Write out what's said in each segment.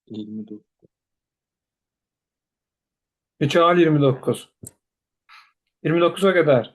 29. Mikayıl 29. 29-a qədər.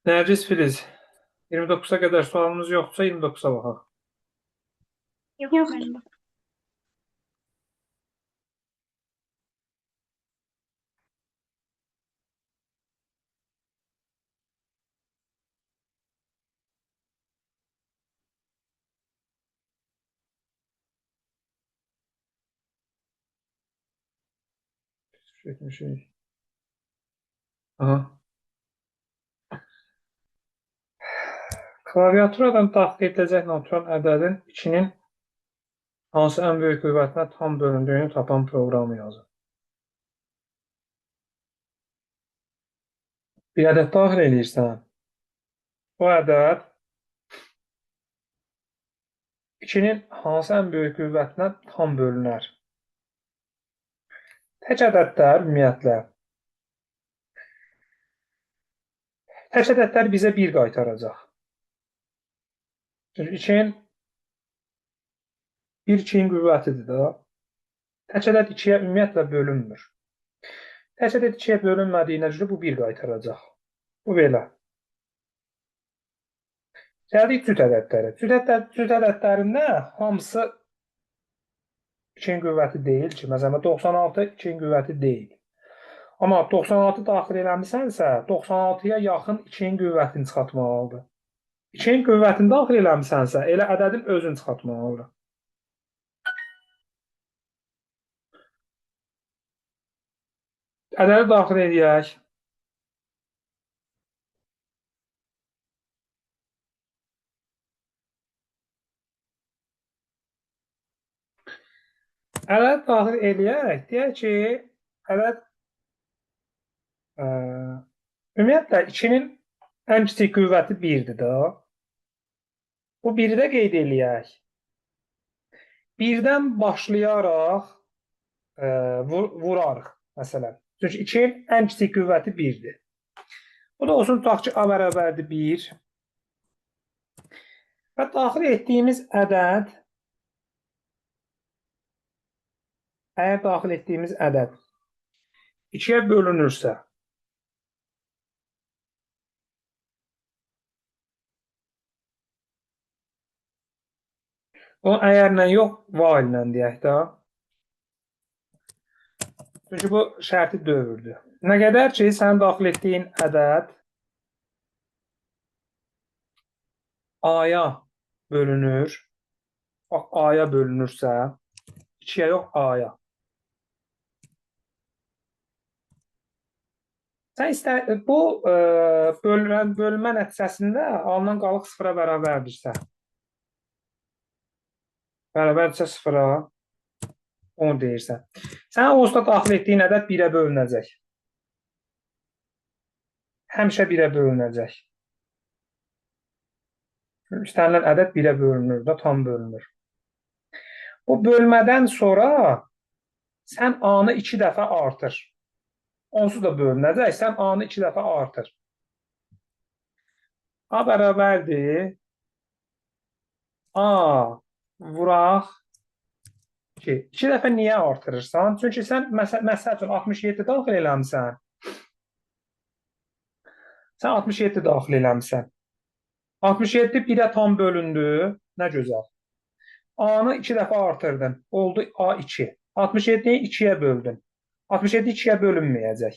Nərgiz Filiz, 29-a qədər sualımız yoxdursa 29-a baxaq. Yox, Yoxdur. müəllim. Etmişik. Aha. Klaviaturadan daxil ediləcək natural ədədin 2-nin hansı ən böyük qüvvətinə tam bölündüyünü tapan proqramı yazın. Bir ədəd daxil eləyirsən. Bu ədəd 2-nin hansı ən böyük qüvvətinə tam bölünər? Tək ədədlər ümumiyyətlə. Tək ədədlər bizə 1 qaytaracaq. Çünki 2-nin 1 2-nin qüvvətidir də. Tək ədəd 2-yə ümumiyyətlə bölünmür. Tək ədəd 2-yə bölünmədiyinə görə bu 1 qaytaracaq. Bu belə. Gəldik cüt ədədlərə. Cüt ədədlərində hamısı 2-nin qüvvəti deyil ki, məsələn 96 2-nin qüvvəti deyil. Amma 96 daxil eləmisənsə, 96-ya yaxın 2-nin qüvvətini çıxartmalıdır. 2-nin qüvvətini daxil eləmisənsə, elə ədədin özünü çıxartmalıdır. Ədədi daxil eləyək. Ədədi daxil eləyək, deyək ki, ədəd ümumiyyətlə 2-nin ən kiçik qüvvəti 1-dir də. Bu 1-i də qeyd eləyək. 1-dən başlayaraq vurarıq, məsələn. Çünki 2-nin ən kiçik qüvvəti 1-dir. Bu da olsun, tutaq ki, A bərabərdir 1. Və daxil etdiyimiz ədəd, əgər daxil etdiyimiz ədəd 2-yə bölünürsə, o əgərlə yox, while-lə deyək də. Çünki bu şərti dövrdür. Nə qədər ki, sən daxil etdiyin ədəd A-ya bölünür. Bax, A-ya bölünürsə, 2-yə yox, A-ya. Sən istər, bu bölmə nəticəsində alınan qalıq sıfıra bərabərdirsə, bərabərdirsə sıfıra, onu deyirsən. Sən onsuz da daxil etdiyin ədəd 1-ə bölünəcək. Həmişə 1-ə bölünəcək. İstənilən ədəd 1-ə bölünür də, tam bölünür. Bu bölmədən sonra sən A-nı 2 dəfə artır. Onsuz da bölünəcək, sən A-nı 2 dəfə artır. A bərabərdir A vuraq 2. 2 dəfə niyə artırırsan? Çünki sən məsəl üçün 67 daxil eləmisən. Sən 67 daxil eləmisən. 67 1-ə tam bölündü. Nə gözəl. A-nı 2 dəfə artırdın. Oldu A2. 67-ni 2-yə böldün. 67 2-yə bölünməyəcək.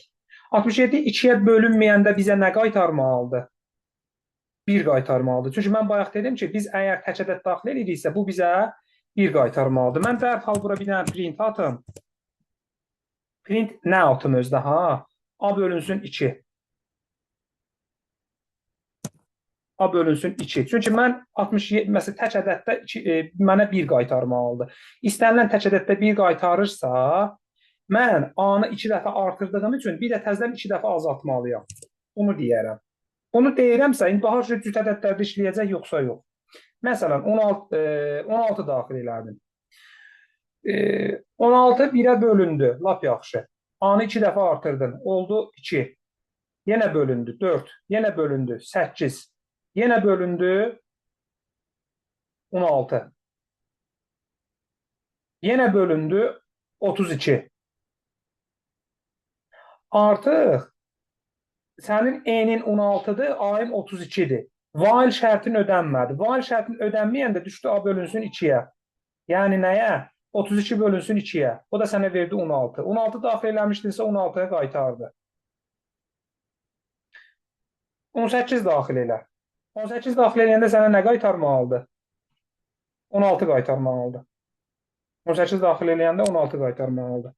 67 2-yə bölünməyəndə bizə nə qaytarmalıdır? 1 qaytarmalıdır. Çünki mən bayaq dedim ki, biz əgər tək ədəd daxil ediriksə, bu bizə 1 qaytarmalıdır. Mən dərhal bura bir dənə print atım. Print nə atım özdə, ha? A bölünsün 2. A bölünsün 2. Çünki mən 67, məsələn, tək ədəddə 2, mənə 1 qaytarmalıdır. İstənilən tək ədəddə 1 qaytarırsa, mən A-nı 2 dəfə artırdığım üçün bir də təzədən 2 dəfə azaltmalıyam. Bunu deyərəm. Bunu deyirəmsə, indi baxaq ki, cüt ədədlərdə işləyəcək yoxsa yox. Məsələn, 16 daxil elədim. 16 1-ə bölündü, lap yaxşı. A-nı 2 dəfə artırdın, oldu 2. Yenə bölündü, 4. Yenə bölündü, 8. Yenə bölündü, 16. Yenə bölündü, 32. Artıq sənin N-in 16-dır, A-ın 32-dir. While şərtin ödənmədi. While şərtin ödənməyəndə düşdü A bölünsün 2-yə. Yəni nəyə? 32 bölünsün 2-yə. O da sənə verdi 16. 16 daxil eləmişdinsə 16-ya qaytardı. 18 daxil elə. 18 daxil eləyəndə sənə nə qaytarmalıdır? 16 qaytarmalıdır. 18 daxil eləyəndə 16 qaytarmalıdır.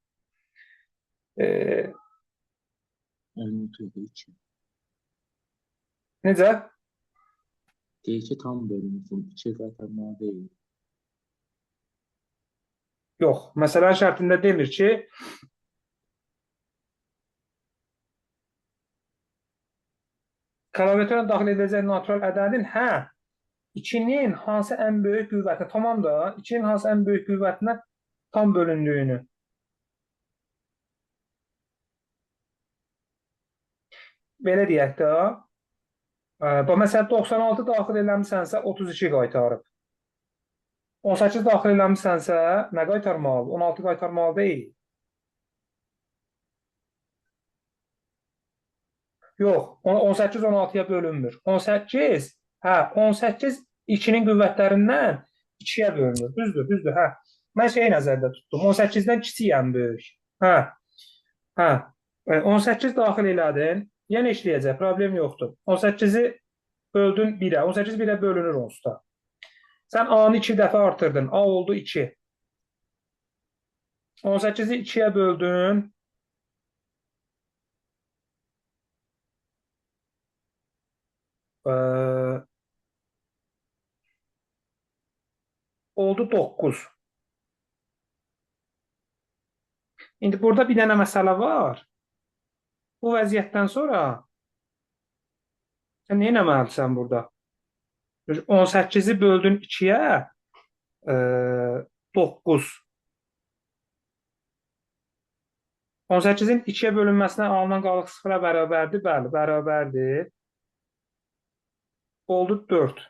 16 2. Necə? Deyir ki, tam bölünsün. 2 qaytarmalı deyil. Yox. Məsələnin şərtində demir ki, klaviatura daxil ediləcək natural ədədin, hə, 2-nin hansı ən böyük qüvvətinə, tamam da, 2-nin hansı ən böyük qüvvətinə tam bölündüyünü. Belə deyək də, bax, məsələn, 96 daxil eləmisənsə, 32 qaytarıb. 18 daxil eləmisənsə, nə qaytarmalı? 16 qaytarmalı deyil. Yox, 18 16-ya bölünmür. 18, hə, 18 2-nin qüvvətlərindən 2-yə bölünür. Düzdür, düzdür, hə. Mən şeyi nəzərdə tutdum. 18-dən kiçik ən böyük. Hə, hə. 18 daxil elədin, yenə işləyəcək, problem yoxdur. 18-i böldün 1-ə, 18 1-ə bölünür onsuz da. Sən A-nı 2 dəfə artırdın, A oldu 2. 18-i 2-yə böldün. Oldu 9. İndi burada bir dənə məsələ var. Bu vəziyyətdən sonra sən nə etməlisən burada? 18-i böldün 2-yə, 9. 18-in 2-yə bölünməsinə alınan qalıq 0-a bərabərdir. Bəli, bərabərdir. Oldu 4.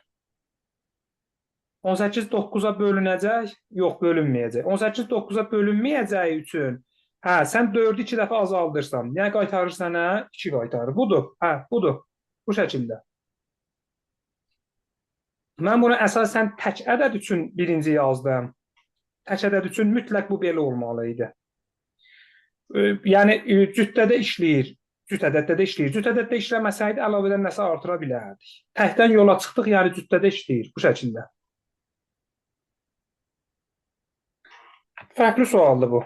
18 9-a bölünəcək? Yox, bölünməyəcək. 18 9-a bölünməyəcəyi üçün, hə, sən 4-ü 2 dəfə azaldırsan. Yəni qaytarır sənə 2 qaytarır. Budur. Hə, budur. Bu şəkildə. Mən bunu əsasən tək ədəd üçün birinci yazdım. Tək ədəd üçün mütləq bu belə olmalı idi. Yəni cütdə də işləyir. Cüt ədəddə də işləyir. Cüt ədəddə işləməsəydi əlavədən nəsə artıra bilərdik. Təkdən yola çıxdıq, yəni cütdə də işləyir bu şəkildə. Fərqli sualdır bu.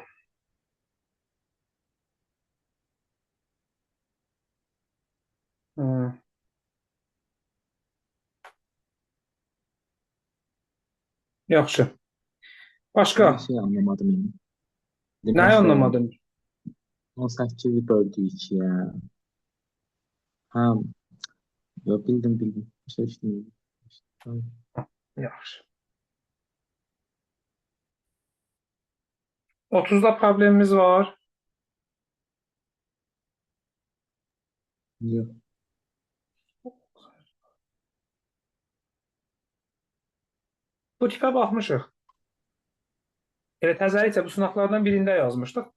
Yaxşı. Başqa? Bir şey anlamadım indi. Nəyi Məsələn, anlamadın? 18-i böldü 2-yə. Hə, yox, bildim, bildim. Bir şey işləyir. Yaxşı. 30-da problemimiz var. Yox. Bu tipə baxmışıq. Elə təzəlikcə bu sınaqlardan birində yazmışdıq.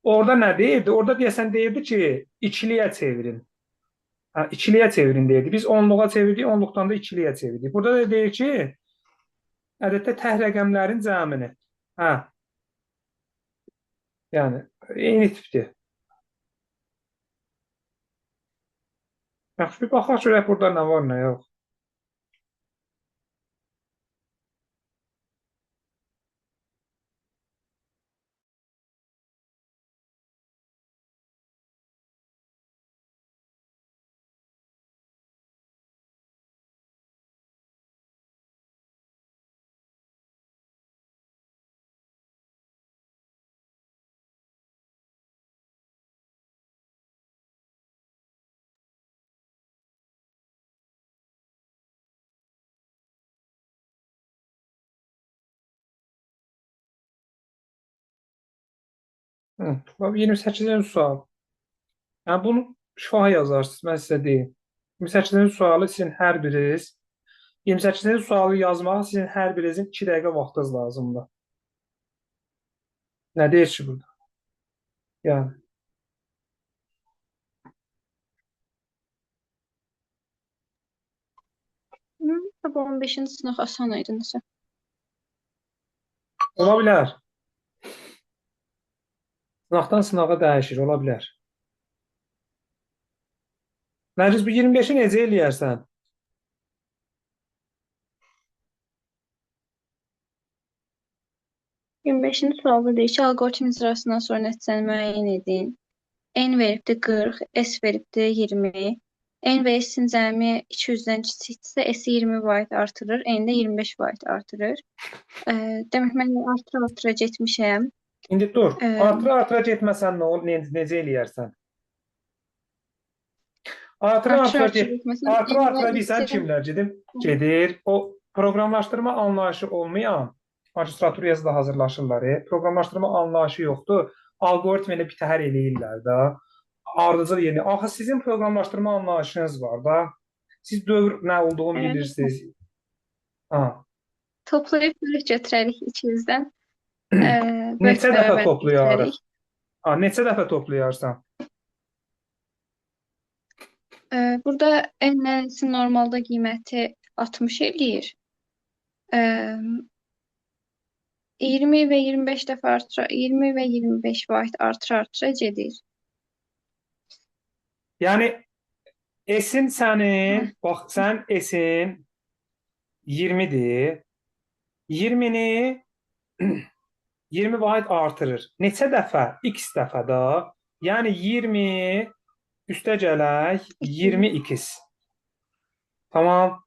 Orada nə deyirdi? Orada deyəsən deyirdi ki, ikiliyə çevirin. Hə, ikiliyə çevirin deyirdi. Biz onluğa çevirdik, onluqdan da ikiliyə çevirdik. Burada da deyir ki, ədəddə tək rəqəmlərin cəmini. Hə. Yəni, eyni tipdir. Yaxşı, bir baxaq görək burada nə var, nə yox. Hı, bax, 28-ci sual. Yəni bunu şifahi yazarsınız, mən sizə deyim. 28-ci sualı sizin hər biriniz, 28-ci sualı yazmağa sizin hər birinizin 2 dəqiqə vaxtınız lazımdır. Nə deyir ki burada? Yəni. Bu 15-ci sınaq asan idi nəsə. Ola bilər. Sınaqdan sınağa dəyişir, ola bilər. Nərgiz, bu 25-i necə eləyərsən? 25-ci sualda deyir ki, alqoritm icrasından sonra nəticəni müəyyən edin. N veribdir 40, S veribdir 20. N və S-in cəmi 200-dən kiçikdirsə, S-i 20 vahid artırır, N də 25 vahid artırır. Demək, mən artıra-artıra getmişəm. İndi dur, artıra-artıra getməsən nə olur, necə eləyərsən? Artıra-artıra artıra-artıra bilsən kimlər gedir? Gedir. O proqramlaşdırma anlayışı olmayan magistraturaya da hazırlaşırlar. Proqramlaşdırma anlayışı yoxdur. Alqoritm elə bitəhər eləyirlər də. Ardıcıl yeni. Axı sizin proqramlaşdırma anlayışınız var da. Siz dövr nə olduğunu bilirsiniz. Ha. Toplayıb bölük götürərik 200-dən. Neçə dəfə toplayarıq? Ha, neçə dəfə toplayarsan? Burada N-nin normalda qiyməti 60 eləyir. 20 və 25 dəfə artıra, 20 və 25 vahid artıra-artıra gedir. Yəni S-in sənin, bax sən S-in 20-dir. 20-ni 20 vahid artırır. Neçə dəfə? X dəfə də. Yəni 20 üstə gələk 20x. Tamam.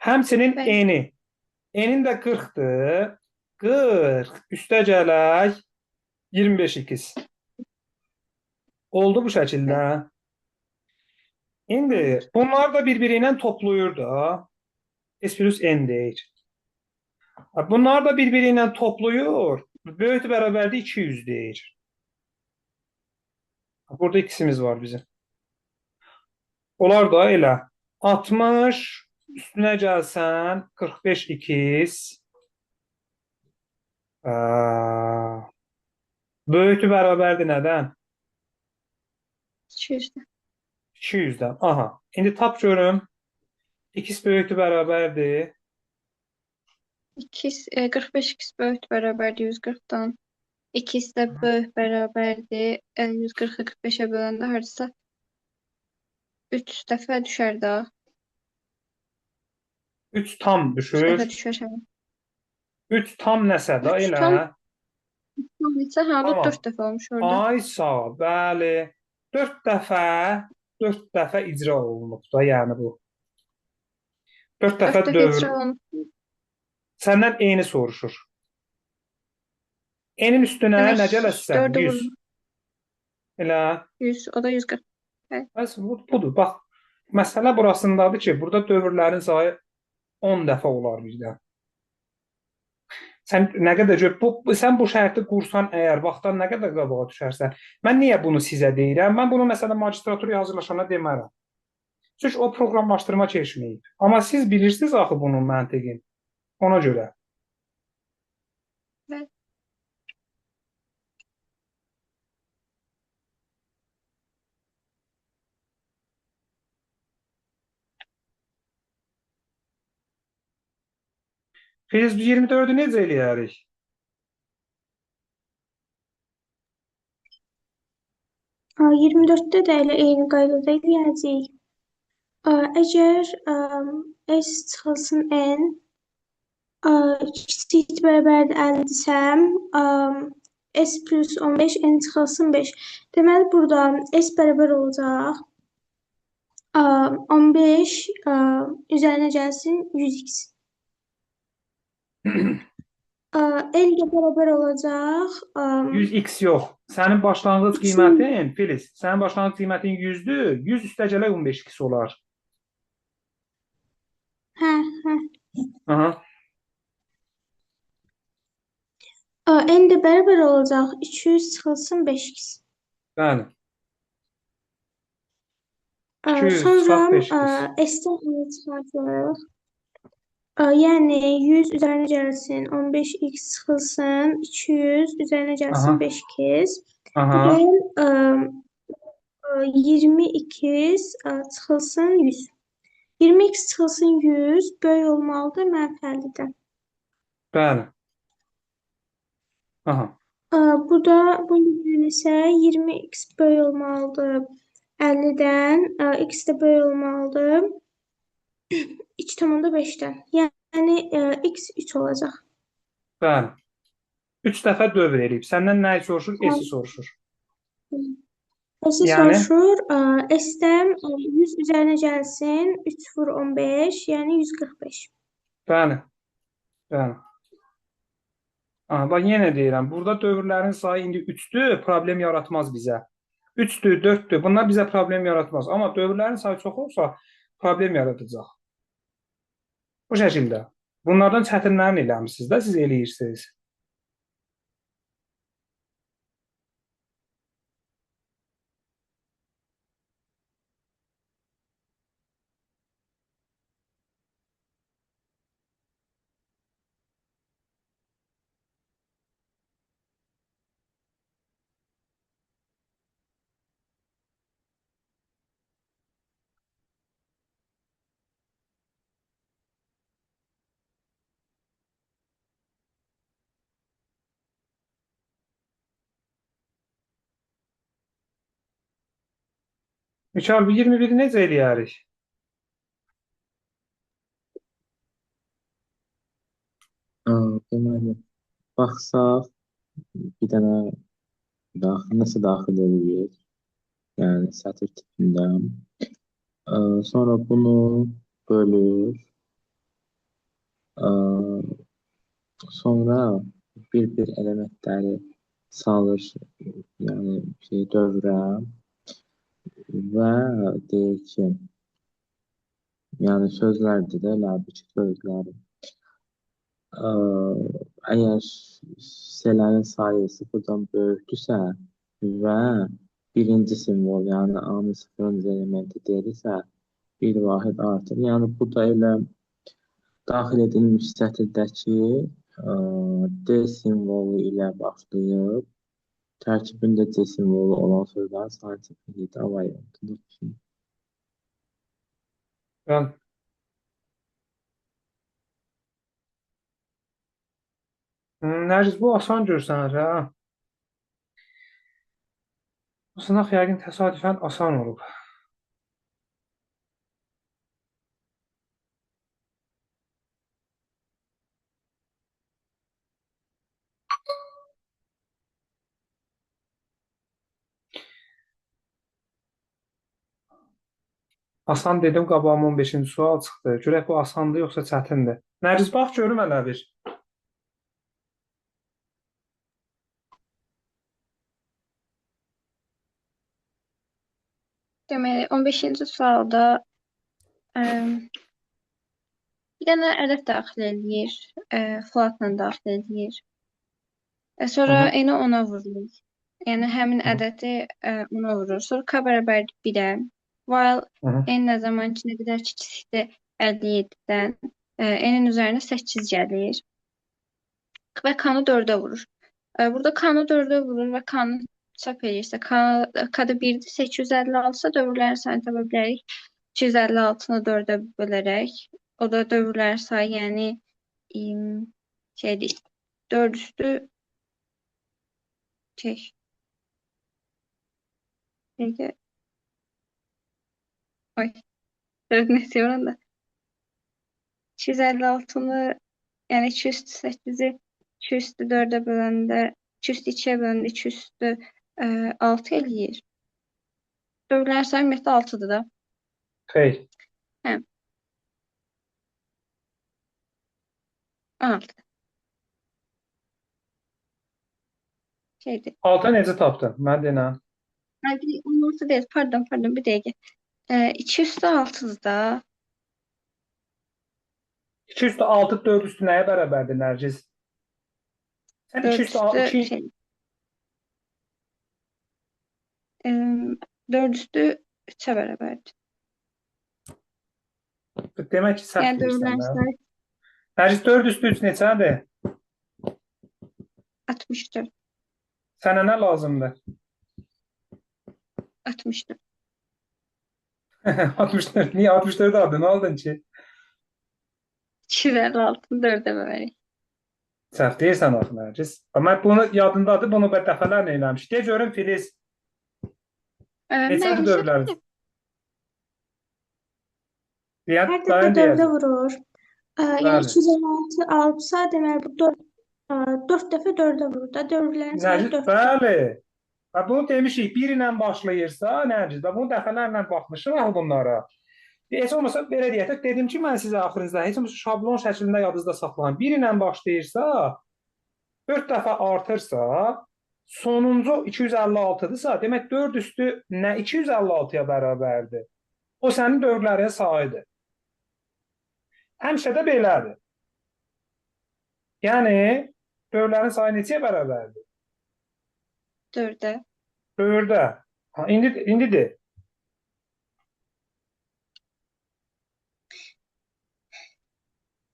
Həmçinin N-i. N-in də 40-dır. 40 üstə gələk 25x. Oldu bu şəkildə. İndi bunlar da bir-biri ilə toplayır da. S plus N deyir. Bunlar da bir-biri ilə toplayır. Böyük bərabərdir 200 deyir. Burada ikisimiz var bizim. Onlar da elə 60 üstünə gəlsən 45x böyüktür bərabərdir nədən? 200-dən. 200-dən. Aha. İndi tap görüm. X böyüktür bərabərdir. 45x böyük bərabərdir 140-dan. X də böyük bərabərdir. 140-ı 45-ə böləndə hardasa 3 dəfə düşər də. 3 tam düşür. 3 dəfə düşər. 3 tam nəsə də elə. 3 tam neçə? Hə, bu 4 dəfə olmuş orada. Ay sağ ol, bəli. 4 dəfə, 4 dəfə icra olunub da, yəni bu. 4 dəfə dövr. Səndən eyni soruşur. N-in üstünə nə gələsən? 100. Elə. 100, o da 140. Bəs budur. Bax, məsələ burasındadır ki, burada dövrlərin sayı 10 dəfə olar birdən. Sən nə qədər gör, sən bu şərti qursan əgər, vaxtdan nə qədər qabağa düşərsən. Mən niyə bunu sizə deyirəm? Mən bunu məsələn magistraturaya hazırlaşana demərəm. Çünki o proqramlaşdırma keçməyib. Amma siz bilirsiniz axı bunun məntiqini. Ona görə. Bəli. Filiz, biz 24-ü necə eləyərik? 24-də də elə eyni qaydada eləyəcəyik. Əgər S çıxılsın N kiçik bərabərdir 50-dirsə, S plus 15, N çıxılsın 5. Deməli, burada S bərabər olacaq. 15 üzərinə gəlsin 100x. L də bərabər olacaq. 100x yox. Sənin başlanğıc qiymətin, Filiz, sənin başlanğıc qiymətin 100-dür. 100 üstəgələk 15x olar. Hə, hə. Aha. N də bərabər olacaq. 200 çıxılsın 5x. Bəli. 200 Sonra çıxaq 5x. S-dən N çıxartırıq. Yəni 100 üzərinə gəlsin 15x çıxılsın 200 üzərinə gəlsin 5x. Bu da 20x çıxılsın 100. 20x çıxılsın 100 böyük olmalıdır mənfi 50-dən. Bəli. Aha. Bu da bunun isə 20x böyük olmalıdır 50-dən, x də böyük olmalıdır 2,5-dən. Yəni x 3 olacaq. Bəli. 3 dəfə dövr eləyib. Səndən nəyi soruşur? S-i soruşur. S-i Yəni? soruşur. S-dən 100 üzərinə gəlsin. 3 vur 15, yəni 145. Bəli. Bəli. Aha, bax yenə deyirəm, burada dövrlərin sayı indi 3-dür, problem yaratmaz bizə. 3-dür, 4-dür, bunlar bizə problem yaratmaz. Amma dövrlərin sayı çox olsa problem yaradacaq. Bu şəkildə. Bunlardan çətinlərini eləmisiniz də, siz eləyirsiniz. Mikail, bu 21-i necə eləyərik? Deməli, baxsaq, bir dənə daxil, nəsə daxil eləyir. Yəni, sətir tipində. Sonra bunu bölür. Sonra bir-bir elementləri salır, yəni şey, dövrə və deyir ki, yəni sözlərdir də, elə bir ki, sözlər. Əgər hissələrin sayı sıfırdan böyükdürsə və birinci simvol, yəni A-nın sıfırıncı elementi deyilsə, bir vahid artır. Yəni bu da elə daxil edilmiş sətirdəki D simvolu ilə başlayıb, tərkibində C simvolu olan sözlərin sayını çəkir. A variantıdır ki. Bəli. Nərgiz, bu asan görsənir, hə? Bu sınaq yəqin təsadüfən asan olub. Asan dedim, qabağıma 15-ci sual çıxdı. Görək bu asandır yoxsa çətindir. Nərgiz, bax görüm hələ bir. Deməli, 15-ci sualda bir dənə ədəd daxil eləyir, floatla daxil eləyir. Sonra n-i 10-a vurur. Yəni, həmin ədədi 10-a vurur. Sonra k bərabərdir 1-ə. While n nə zaman ki, nə qədər kiçikdir 57-dən, n-in üzərinə 8 gəlir və k-nı 4-ə vurur. Burada k-nı 4-ə vurur və k-nı çap eləyirsə, k-da 1-dirsə, 256-sa dövrlərin sayını tapa bilərik. 256-nı 4-ə bölərək, o da dövrlərin sayı, yəni şeydir, 4 üstü şey, Dəqiqə. Oy. 4 neçə oranda? 256-nı, yəni 208-i 2 üstü 4-ə böləndə, 2 üstü 2-yə böləndə 2 üstü 6 eləyir. Dövrlərin sayı ümumiyyətlə 6-dır da. Xeyr. Hə. 16. Şeydir. 6 necə tapdın? Mən denən. Ay, 16 deyil, pardon, pardon, bir dəqiqə. 2 üstü 6-dır da. 2 üstü 6, 4 üstü nəyə bərabərdir, Nərgiz? Sən 2 4 üstü üstü 2 şey. 4 üstü 3-ə bərabərdir. Demək ki, səhv Yəni deyirsən dövrlərin də. sayı Nərgiz, 4 üstü 3 neçədir? 64. Sənə nə lazımdır? 64. 64. Niyə 64 aldın? Nə aldın ki? 256-nı 4-ə bölərik. Səhv deyirsən axı Nərgiz. Amma bunu yadındadır, bunu ben dəfələrlə eləmiş. De görüm Filiz, neçədir Mən dövrlərin? Deyən, Hər dəfə dayan 4-ə deyəcəm. vurur. Yəni Bəli. 256 alıbsa, deməli bu 4 4 dəfə 4-ə vurur da. Dövrlərin sayı Nərgiz, 4-dür. bəli. Və bunu demişik, bir ilə başlayırsa, Nərgiz, və bunu dəfələrlə baxmışıq axı bunlara. Heç olmasa belə deyək də, dedim ki, mən sizə axırıncda, heç olmasa şablon şəklində yadınızda saxlayın. Bir ilə başlayırsa, 4 dəfə artırsa, sonuncu 256-dırsa, demək 4 üstü nə 256-ya bərabərdir? O sənin dövrlərin sayıdır. Həmişə də belədir. Yəni, dövrlərin sayı neçəyə bərabərdir? 4-ə. 4-ə. Ha, indidir.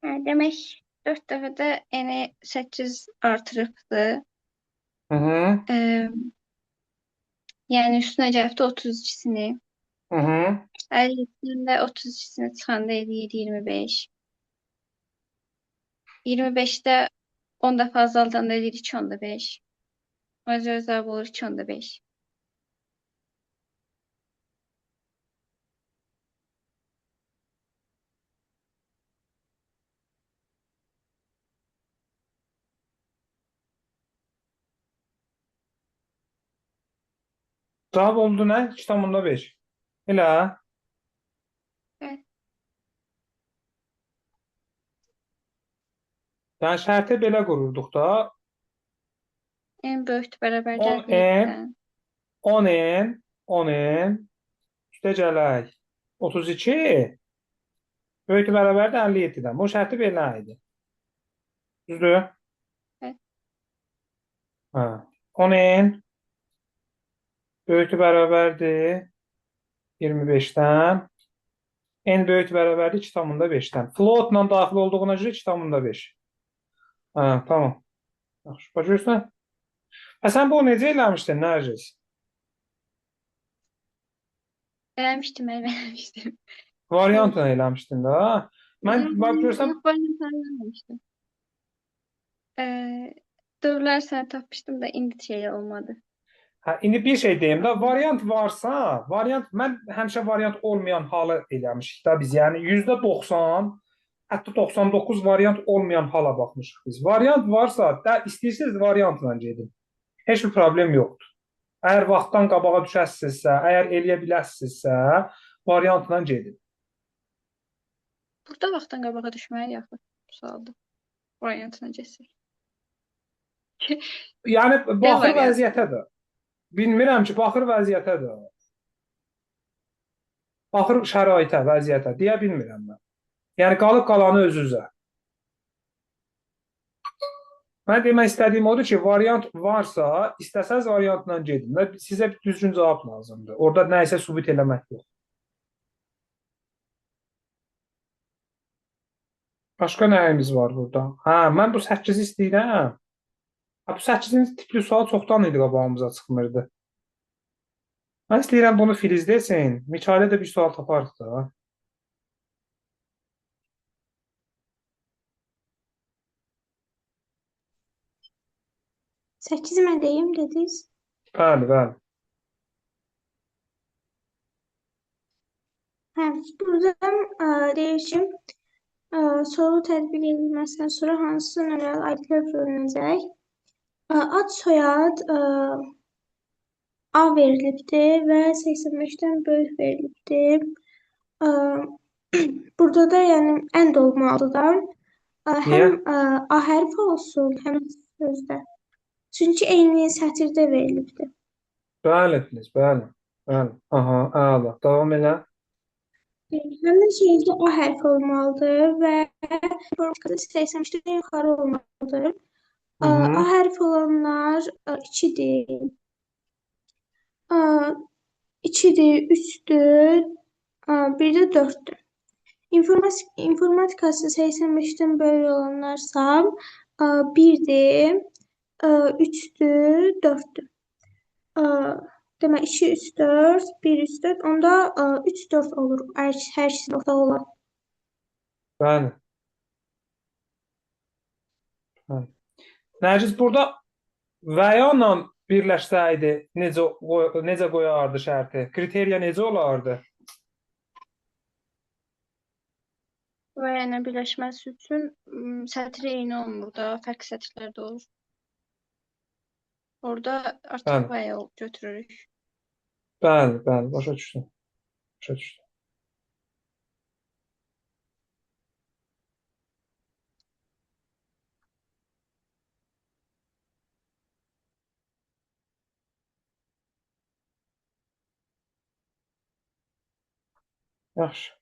Hə, demək 4 dəfə də n-i 8 artırıbdır. Hı -hı. Yəni üstünə gəlibdir 32-sini. Hı -hı. 57-dən də 32-sini çıxanda eləyir 25. 25-də 10 dəfə azaldanda eləyir 2.5. Ona görə cavab olur 2.5. Cavab oldu nə? 2,5. Elə? Evet. Yəni şərti belə qururduq da. En böyükdür bərabərdir 10 n 57-dən. 10 n 10 n üstə gələk 32 böyükdür bərabərdir 57-dən. Bu şərti belə idi. Düzdür? Evet. Hə. 10 n böyükdür bərabərdir 25-dən. N böyükdür bərabərdir 2,5-dən. Floatla daxil olduğuna görə 2,5. Hə, tamam. Yaxşı, başa düşürsən? Hə, sən bunu necə eləmişdin, Nərgiz? Eləmişdim, eləmişdim. Variantla eləmişdin də. Mən bax görsən, Yox, variantla eləməmişdim. Dövrlər səni tapmışdım da indi şey olmadı. Hə, indi bir şey deyim də, variant varsa, variant mən həmişə variant olmayan halı eləmişik də biz. Yəni %90, hətta 99 variant olmayan hala baxmışıq biz. Variant varsa, da istəyirsiniz variantla gedin. Heç bir problem yoxdur. Əgər vaxtdan qabağa düşəsinizsə, əgər eləyə biləsinizsə, variantla gedin. Burada vaxtdan qabağa düşməli yaxşı sualdır. Variantına getsək. Yəni baxır variant? vəziyyətə də. Bilmirəm ki, baxır vəziyyətə də. Baxır şəraitə, vəziyyətə deyə bilmirəm mən. Yəni qalıb qalanı özünüzə. Mən demək istədiyim odur ki, variant varsa, istəsəz variantla gedin və sizə bir düzgün cavab lazımdır. Orada nəyisə sübut eləmək yox. Başqa nəyimiz var burada? Hə, mən bu 8-i istəyirəm. Ha, bu 8-in tipli sual çoxdan idi qabağımıza çıxmırdı. Mən istəyirəm bunu Filiz desin. Mikail'ə də bir sual taparıq da. Səkkizi mən deyim dediniz. Bəli, bəli. Hə, buradan deyir ki, soru tətbiq edilməsindən sonra hansı nömrəli aidlər bölünəcək? Ad, soyad A verilibdir və 85-dən böyük verilibdir. Burada da yəni and olmalıdır da. Niyə? Həm A hərfi olsun, həm sözdə. Çünki eyni sətirdə verilibdir. Bəli, Filiz, bəli. Bəli. Aha, əla. Davam elə. Həm də sözdə A hərfi olmalıdır və informatikada 85-dən yuxarı olmalıdır. Hı A -hı. hərfi olanlar 2-dir. 2-dir, 3-dür, bir də 4-dür. İnformatikası 85-dən böyük olanlarsa 1-dir, 3-dür, 4-dür. Demək 2, 3, 4, 1, 3, 4. Onda 3, 4 olur. Hər ikisi ortaq olan. Bəli. Bəli. Nərgiz, burada və ya ilə birləşsəydi necə qoyardı şərti? Kriteriya necə olardı? Və yəni birləşməsi üçün sətri eyni olmur da, fərqli sətirlər də olur. Orada artıq Bəli. və ya götürürük. Bəli, bəli, başa düşdüm. Başa düşdüm. Yaxşı.